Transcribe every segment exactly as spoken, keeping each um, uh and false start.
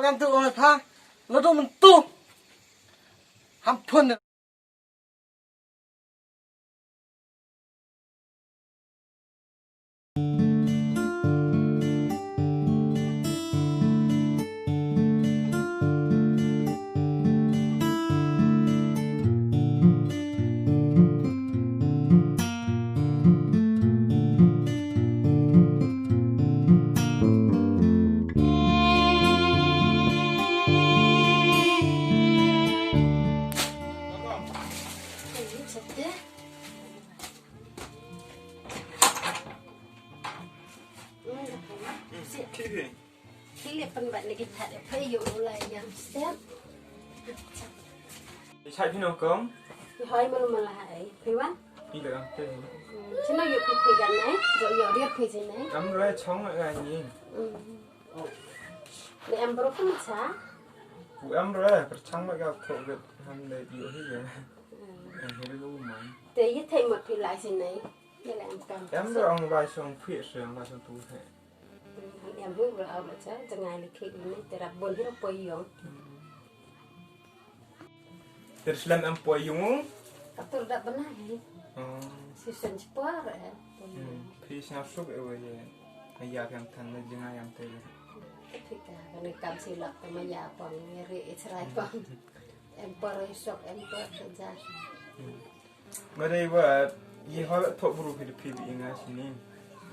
Kan tu ong pha. Lo tu men tu. Ham phun. Ki leh pynbat na ki that e, phi ïoh u lai ïam step. Chai phi nong kong? Phi hoi malu mala hai, phi wan? Phi da kam phi. Chino ïoh phi phi gan nai, jo ïoh riat phi sin nai. Am re chong ga ni. Ni am bro phi cha? U am re, per chang ma ga tho ga ham de ïoh hi ga. Am hi lu man. Te ye thai mot phi lai sin nai. Em da ong lai song phi se, ong lai song tu he. Em hu ra au la cha, cha ngai li khik ni, te rap bon hi ra poi yong. Te slem em poi yong. Atur da bana hi. Si sen chpor e. Phi sna suk e we ye. Aya kam than na jinga yam te. Te phi ka, ni kam si lak te ma ya pong, ni ri i chrai pong. Em por i sok, em por ke ja. Ma dei wa, yi hol thok bru phi de phi bi inga sini.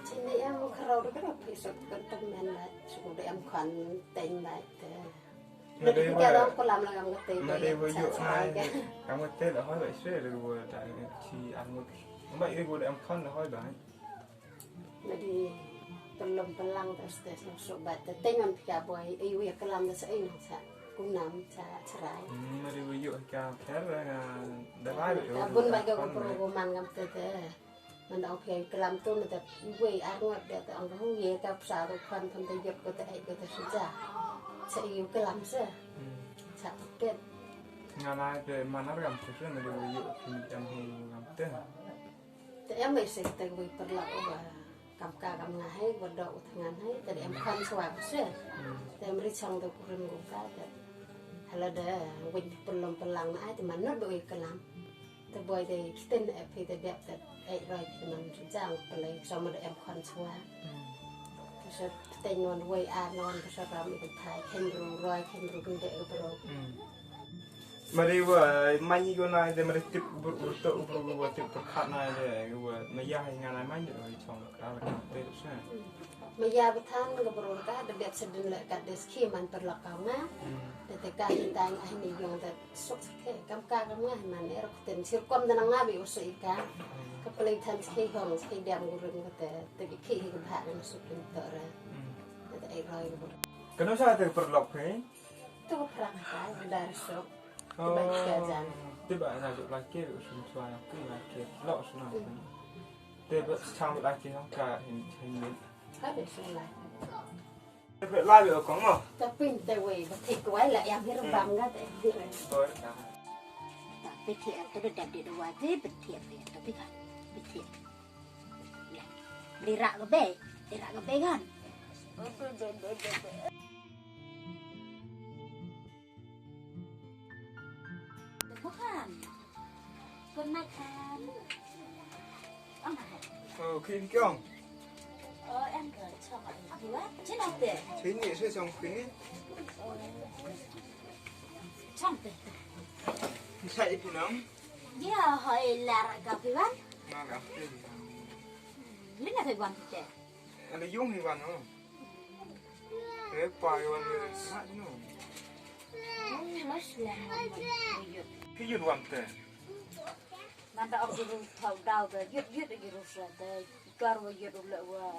Sini em kharau de kharau phi sok kan tang men la, sok de em khan teng la te. Ma dei wa, ka dong ko lam la ngam ka te, ma dei wa yu nai, ngam ka te la hol ba isre de wa da chi an mut. Ma iri wa de em khan la hol ba. Madi pelum pelang ta stes na sok bat ta teng am pika boy, eh, wi kelam ta sa ino sa kunam sa serai. Mari wi yu ka pher nga da bai. Abun bai ga ko pro go man ngam te te. Man da ong phi kelam tu na ta wi ar ngot da ta ong hu ye ka psa ko khan khan ta yot ko ta ai ko ta suja. Sa yu kelam sa. Sa pet. Nga na te manar ngam te mari wi yu phi ngam te. Te em ei se te wei paralok uba kam ka kam nga hei, uba doh u thngan hei, te em khon shuwa bse. Te em ri chong te kurim gu ka te. Hala de wei pelom pelang na ai te manut ba wei kelam. Te boi te kiten e phi te dep te ei roi te man jang pelai sama de em khon shuwa. Te se te non wei a non te se ram i te thai khen ru roi khen ru kende u bro. Mari wa, mani ko na de mari tip bur bur to bur bur tip perkhat na de wa, ma ya hi nga na mani de wa chong ka la ka te sa. Ma ya ba than ka bur ka de biat sedin le ka de ski man perlak ka nga. De te ka hi tang ah ni yong de sok ke kam ka kam nga man er ko ten sir kom de na nga bi usu ika. Ka pelai than ski hong ski diam gurim ka te te ki ki ka bha ka suk kin to ra. De te ai roi ka bur. Kano sa te perlak phe? Tu ka phrang ka, ka dar sok. Tiba ika jan. Tiba na juk laki, usun suara tu laki, lok suara. Tiba chang laki nong ka hin, hin ni. Ada suara. Tiba lai be kong mo. Tapi te wei, betik wei la yang hir bang ga te hir. Sorry ka. Tapi tiap tu dah dap di dua tu, betik, tapi kan, betik. Beli rak ke be, beli rak ke be kan. Bukan. Bukan makan. Oh, hai. Oh, kini kiong. Oh, em ke chong ai. Dua, cina te. Sini saya chong kini. Chong te. Bisa ipi nong? Dia hoi lar ka piwan. Lar ka piwan. Lina kai wan te. Ada yung hi wan no. Eh, pa hi wan no. Mas lang. Ki yun wan te. Manda ok ru thau dau te. Yut yut ki ru sa te. Kar wa yut u le wa.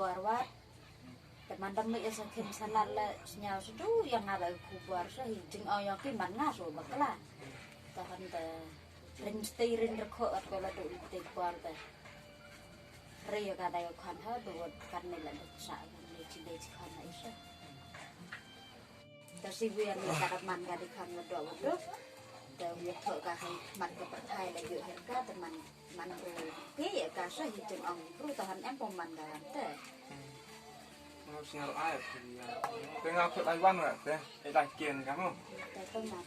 War war. Te man da mih sa khim sa lad la sñiaw sa tu ïa nga ba khubor sa hi jingong ïa ki man nga so bakla. Te hon te rin sti rin rkho at ko la du te por te. Ri ïa ka da ïa khon ha du wat kan ne la du sa kan ne chi de chi khon ha isa. Te si wian ne ka da man ka di khon wa do wa do. Te wian tho ka hai man ka pyrthai la yu her ka te man man ko ke ka sa hi jingong bru ta han em pom man ka te. Mo sñiaw ai te ya. Te nga khot ai wan ra te. E dai kien ka mo. Te to man.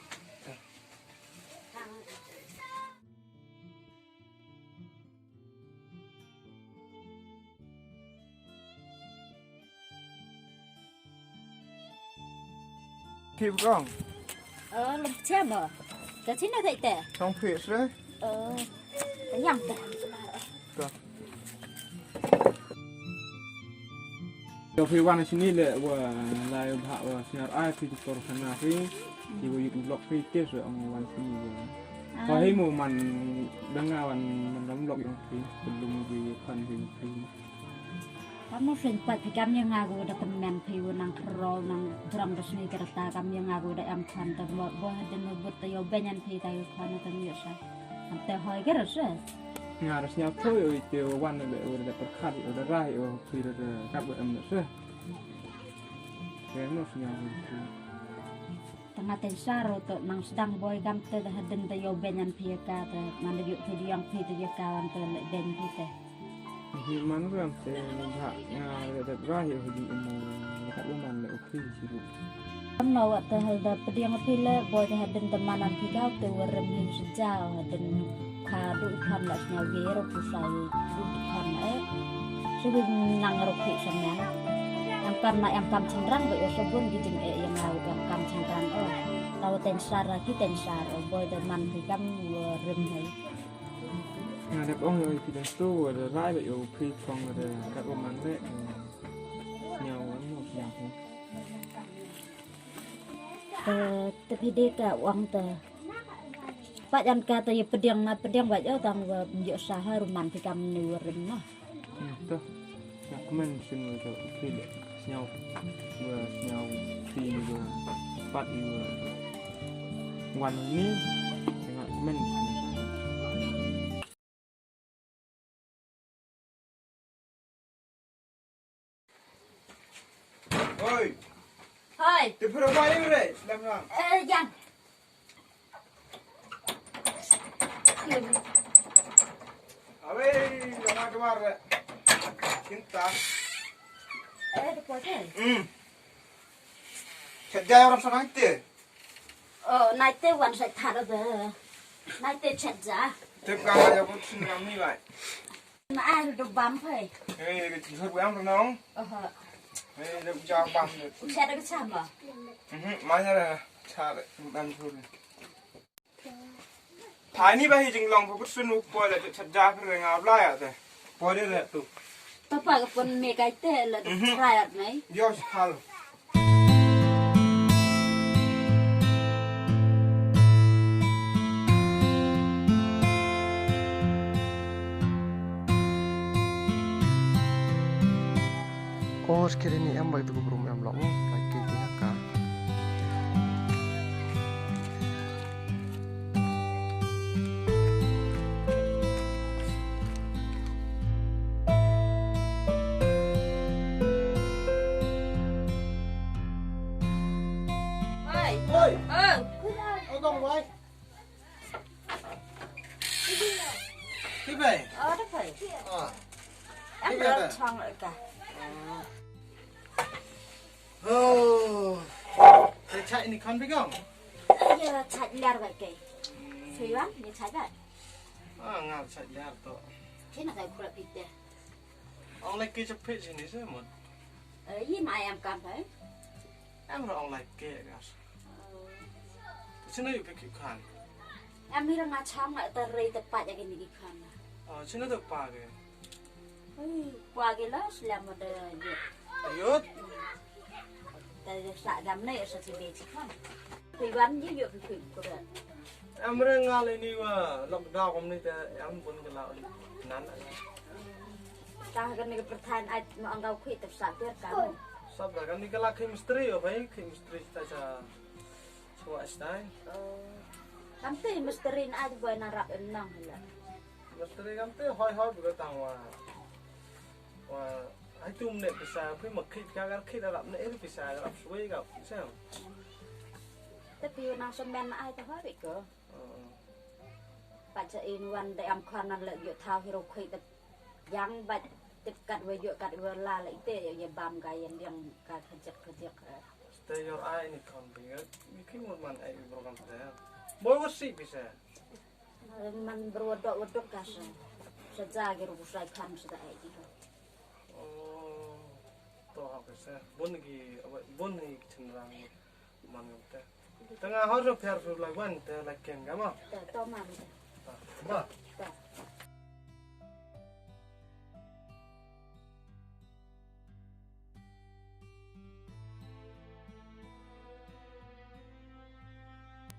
Thip kong. Ơ, lum cha mo. Ka china thai te. Kong phi sre. Ơ. Ka yang te. Ka. Ka phi wan sini le wa lai bha wa sñiaw ai phi tor khana phi. Ki wa yut blok phi te sre ong wan sini wa. Ka hi mo man dang wan man dang blok yong phi. Belum bi khan phi phi. Kamu sing pat phi kam ïa nga gu da pynmen phi u nang kro nang jrong da sni kerta kam ïa nga gu da em khan da mo bo hadin mo but ta yo benyan phi ta yo khan ta mi sa. Am te hoi ger sa. Nga da sñiaw thoi oi te wan da u da perkhat u da rai o phi da kap em sa. Ke mo sñiaw. Tanga tensar o to nang sdang boi kam te da hadin da yo benyan phi ka te man da yo phi di yang phi te yo ka wan te le ben phi te. Hi man ram te ni ha nga le da bra hi hi di mo ni ka man le u phi si ru. Kam no wa te hal da pdiang phi le boi te hadin da man an phi ka te wa rem hi si ja hadin ka du kan la sñiaw ge ro ku sa du kan e. Sibu nang rukhi samen. Em kam na em kam chanrang ba yo sabun gi jing e yang au em kam chanrang o. Tau tensar ki tensar o boi da man ki kam rim hai. Nga dep ong yo ki da sto da rai ba yo pri phong da kat ba man le. Nyau nyau nyau. Te te phi de ka wang te. Pat jan ka te ye pdiang na pdiang ba yo tang ba yo sa ha ruman ki kam ni rim na. Hmm, to. Nak men sin wa to phi le. Sñiaw. Wa sñiaw phi wa pat i wa. Wan ni. Nak men sin. Oi. Hai. Te pura bai re, slam ram. Eh, yang. Awe, lama keluar. Cinta. Eh, depois eh. Hmm. Chat jaya orang sana itu. Oh, naite wan sa thar da. Naite chat ja. Tep ka ya ko sin ram ni bai. Na ai do bam phai. Eh, ke chin sa bam no. Aha. Eh, do ja bam de. Chat da sama. Mhm, ma ya da cha bam thur. Thani ba hi jinglong pha kut sun u poi la chat ja pha renga bla ya te. Poi de le tu. Tapa ka pon me kai te la try at nai. Yo hal. Ko skiri ni em bai tu brum em lok mo, like ke ni ka. Oi. Oi. Oh. Oh, kong wai. Ki bai. Oh, da bai. Ah. Em bai. Ro chong ka. Oh. Te chai ni kon bi gong. Ya chai lar bai ke. Sui wan ni chai bai. Ah, nga chai lar to. Kina kai kura pite. Ong lai ke chapit sini se mut. Eh, yi ma em kam bai. Em ro ong lai ke gas. Sini yu pik kan. Em hi nga chang nga ta rei ta pa ya ke ni kan. Oh, sini ta pa ke. Ui, kwa ke la slam da yut. Yut. Ta sa dam ne sa ti be ti kan. Ti wan ji yut ti ko da. Em re nga le ni wa lockdown kom ni ta em bun ke la nan. Ta ha kane ka pyrthai ai ma ong ka u khih te sap tiar ka mo. Sap da kane ka la khih mistri o bhai, khih mistri ta cha chwa stai. Kam te mistri na ai boi na rap em nang hala. Mistri kam te hoi hoi bu ka tang wa. Wa ai tum ne pisa phi ma khit ka gar khit rap ne pisa rap sui ka pisa. Te pi nang semen na ai te hoi ko. Pat cha in wan de am khon nan le yu thau hiro khoi de yang bat tip kat we yu kat we la le ite ye bam ka yen yang ka khajak khajak. Stay your eye ni khon bi ngi ki ngun man ai bro kam te. Boy was si bi se. Man bro dok we dok ka se. Sa ja gi ru sai khon sa da ai ki. Oh. To ha bi se. Bun gi bun ni chin rang. Man ngam te. Te nga hor so pher pher la wan te la ken ga ma. Te to man te. Ba. Te.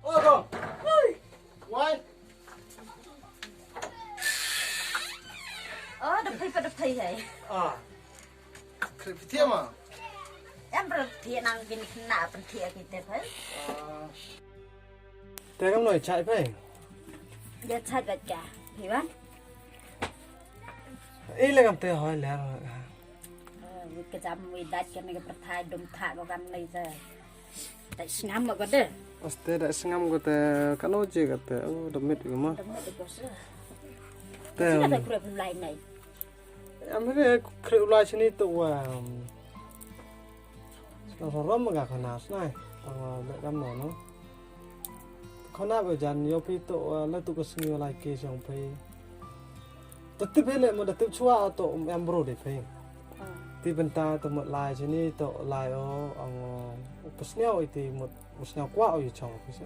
Oh, go. Why? Oh, da phai pa da phai hai. Ah. Khrip thiah ma. Em bro thiah nang bin kna pen thiah ki te phai. Te kam noi chai phai. Ya chai ba ka. Hi wan. Ei le kam te hoi le. Wi ka jam wi dat ka ne ka pyrthai dum tha ko kam nei te. Dai sngam ko de. Aste dai sngam ko te kano je ko te. Oh, da mit ko ma. Da mit ko se. Te. Sida da kure lai nei. Am re kre ulai sini to wa. Sna rom ga khana sna. Tang wa le kam no no. Khana be jan yo pi to la tu ko sni lai ke jong pi. Da tip hele mo da tip chwa to em bro de pi. Ti benta to mo lai sini to lai o ang o. Pesniaw iti mo pesniaw kwa o yu chong pi se.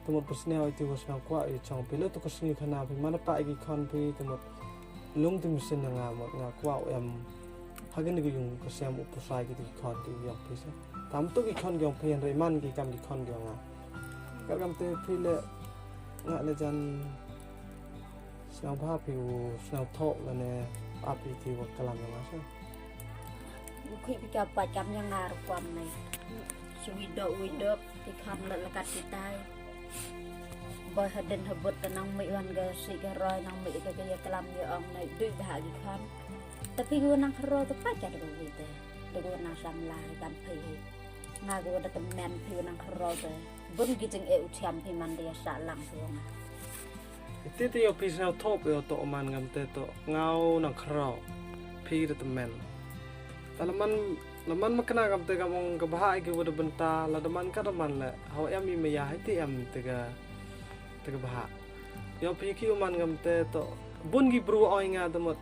Te mut pyrsniaw iti wa sniaw kwah i chong phi le tu ka sngi khana phi mana pa i ki khon phi te mut lung ti mynsiem na nga mut nga kwah u em ha kani ka yung ka sem u pyrshai kiti ki khon ki yong phi se. Tam tu ki khon ki yong phi hynrei man ki kam ki khon ki yong nga. Ka kam te phi le nga le jan sniaw bha phi u sniaw thoh lane ap iti wa kalam yong nga se. Ngi khih phi ka pat kam ïa nga ruh kwam nai. Shu wi doh wi doh phi kham leh la kat phi tai. Boi hadien habud te nang mih wan ka sih ka roi nang mih ka ka ïa klam ïa ong nai duh bha ki kham. Te phi ka nang khro te pat ka da ka wi te. Da ka nang samla hi kam phi hi. Nga ka da tymmen phi ka nang khro te. Bun ki jingeh u thiam phi man da ïa sah lang phi ong. Iti te ïoh phi sñiaw thooh ïoh toh man ngam te toh nga u nang khraw phi da tymmen. Ta la man la man ma kna ngam te kam ong ka bha ki wa da bynta la da man ka da man le hawa em i maya hai te em te ka te ka bha. Ïoh phi ki u man ngam te toh bun ki bru oi nga te mut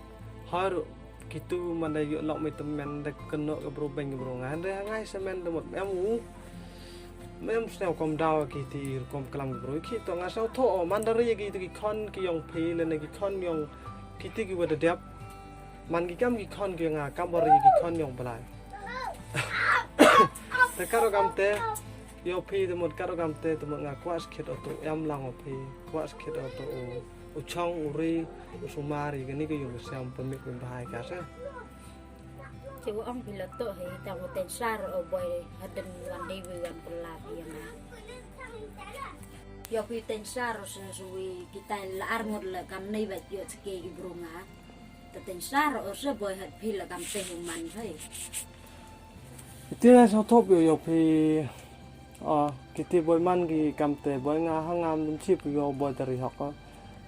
har Kitu man da ïoh lok mei tymmen da kynnoh ka bru beiñ ka bru nga hynrei ha ngai semen da mut mem u mem sñiaw kom daw ki ti rukom klam ka bru ki to nga sñiaw thoh man da ri ki ti ki khon ki yong phi lane ki khon yong ki ti ki wa da dep man ki kam ki khon ki nga kam wa ri ki khon yong blai. Te karo kam te Ïoh phi te mut kat u kam te te mut nga kwah skit o tu em lang o phi kwah skit o tu u chong u ri u sumar i kani ka yung siam pynmih pynbha i ka se. Te u ong phi la to he ta u tensar o boi hadin wan dei wi wan pynla phi nga. Ïoh phi tensar o se sui kitai la ar ngut la kam nei ba ïoh sike ki bru nga. Te tensar o se boi hat phi la kam te u man phai. Iti na sa thop yo yo phi. Ah, kiti boi man ki kam te boi nga ha ngam dum chip yo boi tari hok.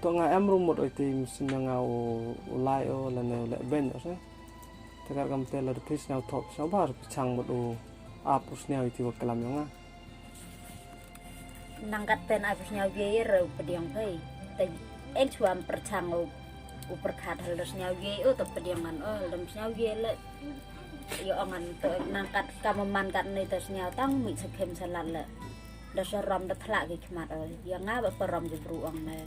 To nga em rum mut oi ti msin nga u lai o la ne u le ben o se. Te kar kam te la phi sna thop sa bar phi chang mut u ap u sna iti wa kalam yo nga. Nang kat pen ai pyrshang ye re u pdiang phai. Te en chuam pyrchang u u pyrkhat hal da sñiaw ye u ta pdiang ngan o dam sñiaw ye le. Yo ong ngan to nang kat kam man kat ni ta sñiaw tang mi sa khem sa lat le. Da sa ram da thlak ki khmat o ya nga ba param ki bru ong ne.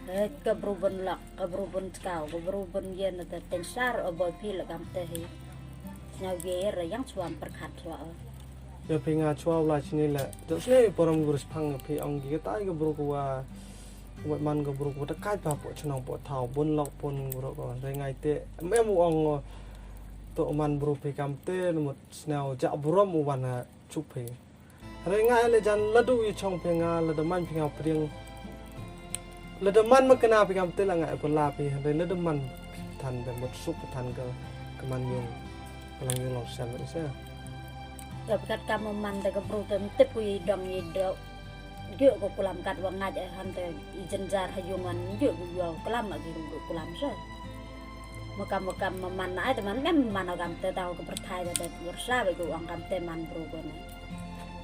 He ka bru bun lak ka bru bun chkaw ka bru bun ye na ta tensar o boi phi le kam te hi. Sñiaw ye re yang chuam pyrkhat chua o. Ïa phi nga chwa u la chini le. Jok sne param guru spang phi ong ki tai ka bru ku wa. Wat man ka bru ka da kai pa po chnong po thaw bun lok pun bru ko re ngai te. Em em u ong to man bru phi kam te mut snew ja burom u wan ha chup phi. Re ngai le jan ladu i chong phi nga lada man phi nga pring. Lada man ma kana phi kam te la ngai ko la phi re lada man than de mut sup than ka ka man yung ka lang yung long sem se. Ka kat ka mo man de ka bru te tip ku i dong i do. Juk ko kulam kat wa ngaj eh han te i jenjar ha yung an juk ku yo kulam agi ru kulam se. Makam makam ma man ai te man mem man agam te tau ka perthai te te bursa ba ku ang kam te man bru ko ne.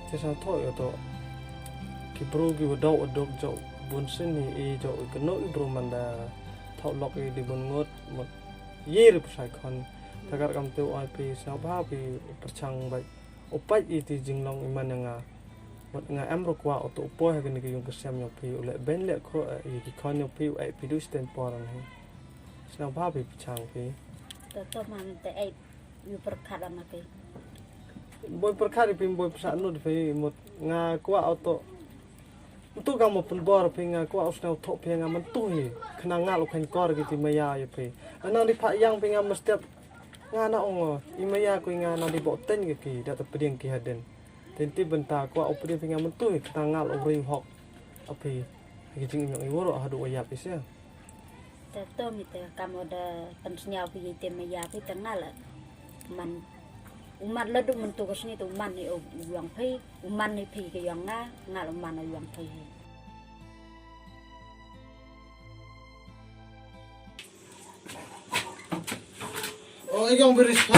Te sa tho yo to ki bru ki wa dau adok jo bun sin ni i jo i keno i bru man da tho lok i di bun ngot mut ye ri pusai khon. Tagar kam te u ai pi sa ba pi perchang bai. U pait i ti jinglong i man nga. Wat nga em ru kwah u tu u poi ha kani ka yung ka sem yong phi u leh ben leh kho i ki khon yong phi u ai phi du sten por an hi. Sna ba phi pchang phi. To to man te ai yu perkhat an phi. Boi perkhat i phi boi psa nud phi mut nga kwah u tu. Ntu ka mo pynbor phi nga kwah u sna u thok phi nga man tu hi. Khna ngal u khan kor ki ti maya ya phi. Anang di pha yang phi nga mestiap. Nga na ong i maya ku nga na di bok ten ki ki da ta pdiang ki hadin. Ten ti benta ku au pdiang phi nga mentu hi kata ngal u ri hok. Api ki jing inyong i woro hadu wa yap isia. Te to mi te kam da pensnyaw phi te maya phi te ngal. Man umat ladu mentu ka sngi tu man ni u yong phi uman ni phi ke yong nga ngal uman u yong phi. Oh, iyong biris pa.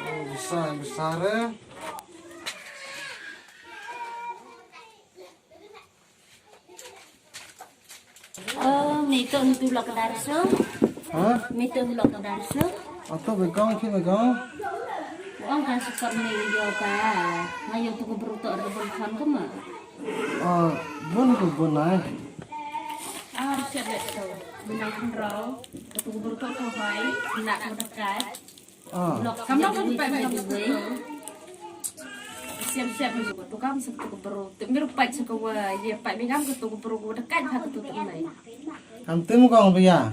Oh, besar, besar eh. Oh, mi to ntu lok darso. Ha? Mi to lok darso. Ato bekong ki bekong. Ong kan sukar mi yo ka. Ngayo tu ko bru to rebel kan kema. Ah, bun ko bun ai. Ah, siap deh tu. Benang kenrau. Tu ko bru to to hai. Nak ko dekat. Ah. Kam nang kan pat mi kam tu. Siap siap mi tu kam sa tu ko bru. Tu mi rupat sa ko wa ye pat mi kam tu ko bru ko dekat ha ko tu tu mai. Kam tu mo kong bia.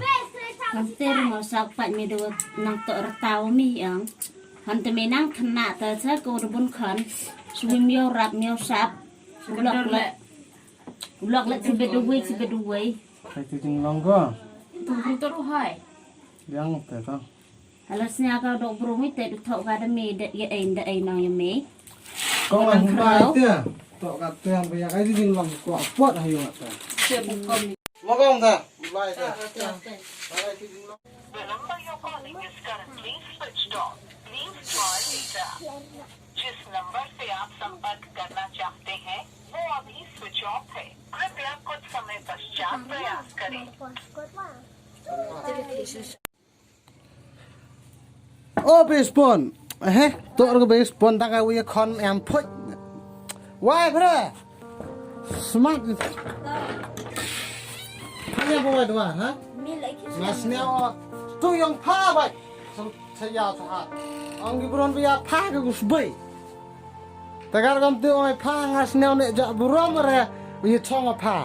Kam tu mo sa pat mi do nang to rtau mi yang. Han te mi nang kena ta sa ko rebun khan. Swim yo rap mi yo sap. Ulok le. Ulok le si beduwe si beduwe. Hai tu jinglong ko. Tu bru to hai. Yang te to. Hala snya ka dok bru mi te du thok ka da mi da ye ein da ein nong ye mi. Kong an bai te. Thok ka te an bai ka jing long ko pot ha yung ta. Mo kong ta. Bai ta. The number you're calling is currently switched off. Please try later. जिस नंबर से आप संपर्क करना चाहते हैं, वो अभी स्विच ऑफ है। कृपया कुछ समय पश्चात प्रयास करें। O phi spon. He, to ru phi spon ta ka wi khon em phut. Wai phre. Smart. Ni apa wai dua ha? Mas ni o. Tu yang pha bai. Sa ya sa ha. Ang ki bron bia pha ka gus bai. Tagar kam tu oi pha ngas neu ne ja burom re. Wi chong pha.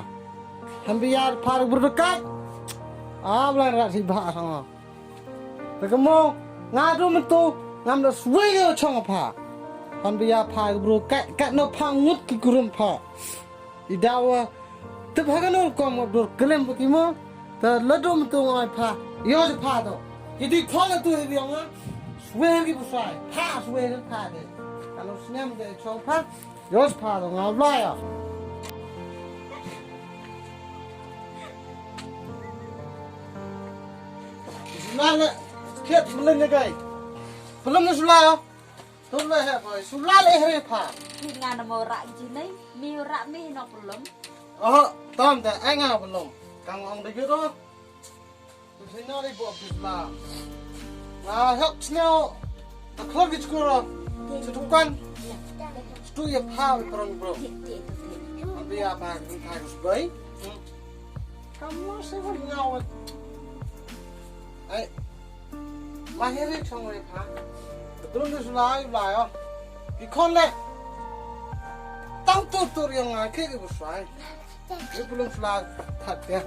Han bia pha bru dekat. A blan rat si ba ha. Te ka mo nga du myntu ngam da swei ka chong pha. Han bia pha ka bru kat kat no pha ngut ki kurum pha. I dawa tip ha ka no kom nga bru klem pa ki mo. Te ladu myntu nga pha yo pha to. Ki di pha ladu hi biong nga. Swei ki bu sai pha swei pha de. Ka no snem de chong pha. Yo pha to nga bla ya. Sula le, khiat mlin ne kai. Pelum ne sula. Tun le he pha, sula le he pha. Ni nga na mo ra ji nei, mi ra mi no pelum. Oh, tam ta ai nga pelum. Kang ong de giro. Sino di bo bisla. Nga hok sino. Ta klok di skuro. Setukan. Stu ya pha wi prong bro. Abi apa kan kai kusbai. Kamu sih mau ngawat. Ai. Mahiri chong wi pha. Run ni sulai sulai oh. Ki khon le. Tang tur tur yang ngai ki ki bu sulai. Ki bu lung sulai. That ya.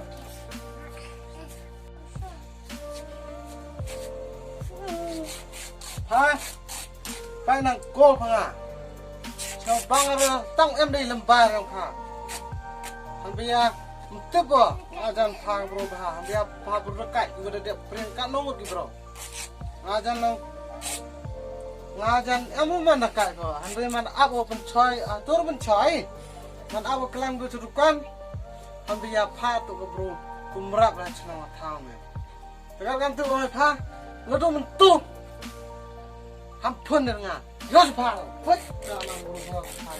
Ha. Pai nang kol panga. Chau bang ra tang em dei lembar yang pha. Han bia mtip bo. Ajan pha bro ba. Han bia pha bro kai. Iwa da dep pring ka nong ki bro. Nga jan nang, nga jan em u man na kai ko, hynrei man ap u pynchoi, ah, tur pynchoi. Man ap u klang du chu dukan. Han bia pha tu ko bro, kumrap la chnong thaw me. Tegal kan tu oi pha, nga tu men tu. Ham phun der nga. Yo pha. Phut. Ka nang bro pha.